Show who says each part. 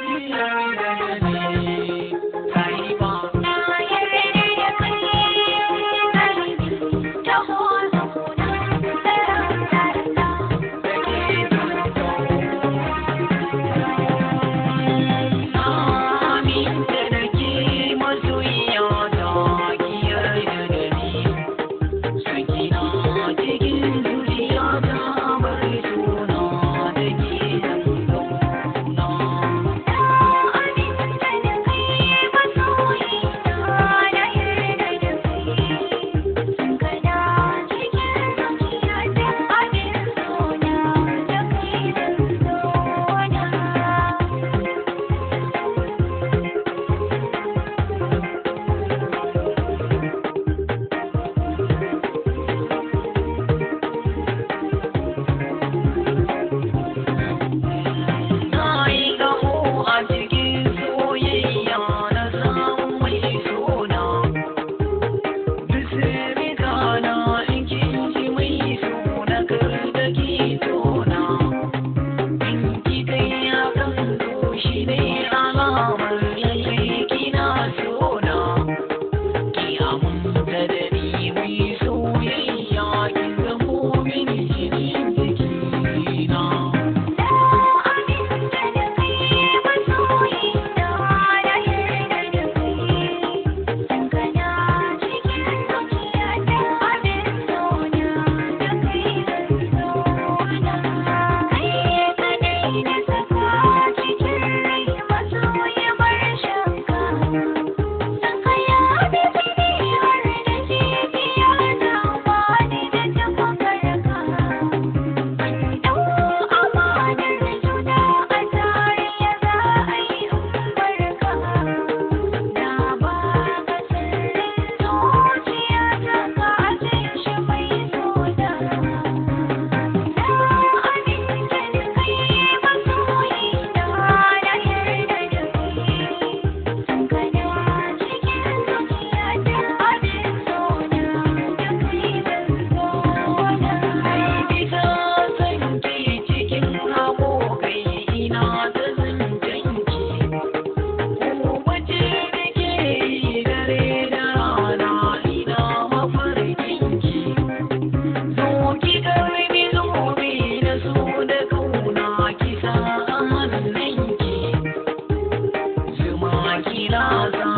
Speaker 1: Yarda da ni sahiba.
Speaker 2: Na yarda da kai sahibi, taho zauna tararara.
Speaker 1: Da ke zan zauna. Na aminta da ke masoyiya ta, ki yarda da ni. Sakina cikin zuciya ta bar suna, da ke zan zauna.
Speaker 2: Na aminta da kai masoyina, na yarda da kai. Kana cikin zuciyata abin sona, da kai zan zauna.
Speaker 1: Na yi gamo a cikin soyayya, na samu mai sona. Bisirika na in kin ji mai sona, kar da ki tona. In ki kai hakan to shi ne alamar lallai kina sona. Ki aminta da ni mai soyayya, ki zamo mini jinin jikina.
Speaker 2: Na aminta da kai masoyina, na yarda da kai. Kana cikin zuciyata abin sona, da kai zan zauna. Kai kaɗai na saka cikin rai masoyi bar shakka. Sanka ya bi jini har da jijiya ta, bani da tamkar ka. Ɗau amanar juna a tare, ya za a yi in barka. Na baka sirrin zuciyata, ka ajiye shi mai sona. Na aminta da kai masoyina, na yarda da kai. Kana cikin zuciyata abin sona, da kai zan zauna.
Speaker 1: Bisa sanki cikin abokai ina ta zancenki, wace da ke yi dare da rana ina mafarkinki. Zo ki karbi zobe na so da kauna, ki sa a hannunki. Zuma ki lasa